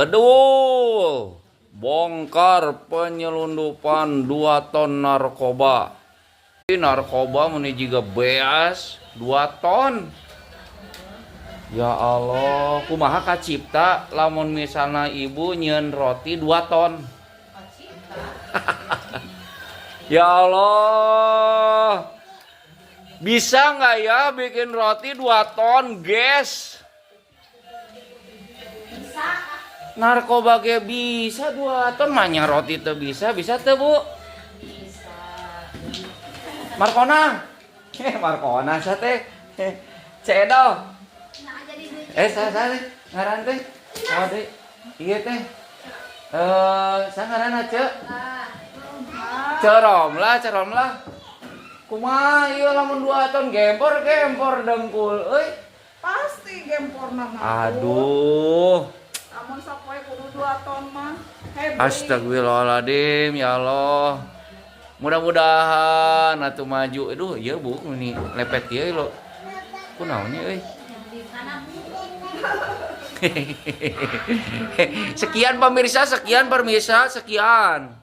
Bedul bongkar penyelundupan 2 ton narkoba. Ini narkoba meni jiga beas 2 ton. Ya Allah, kumaha kacipta lamun misalnya ibu nyieun roti 2 ton? Ya Allah. Bisa nggak ya bikin roti 2 ton, guys? Bisa. Narkoba ge bisa 2 ton, maenya roti teu bisa, bisa teu, Bu? Bisa. Markona. Markona sa teh. Ceu Edo. Nah, jadi duit. Saya saya ngaran teh. Oh, deh. Iya teh. Saya ngaranna Ceu. Ceu Romlah, Ceu Romlah. Kumaha ieu lamun 2 ton gempor gempor dengkul euy? Pasti gempor mah. Aduh. Lamun sapoe kudu 2 ton mah. Hebat. Astagfirullahaladzim, ya Allah. Mudah-mudahan atuh maju. Aduh, iya Bu, ini lepet ieu lo. Kunaon nya euy? Di sana, Bu. Sekian pemirsa, sekian pemirsa, sekian.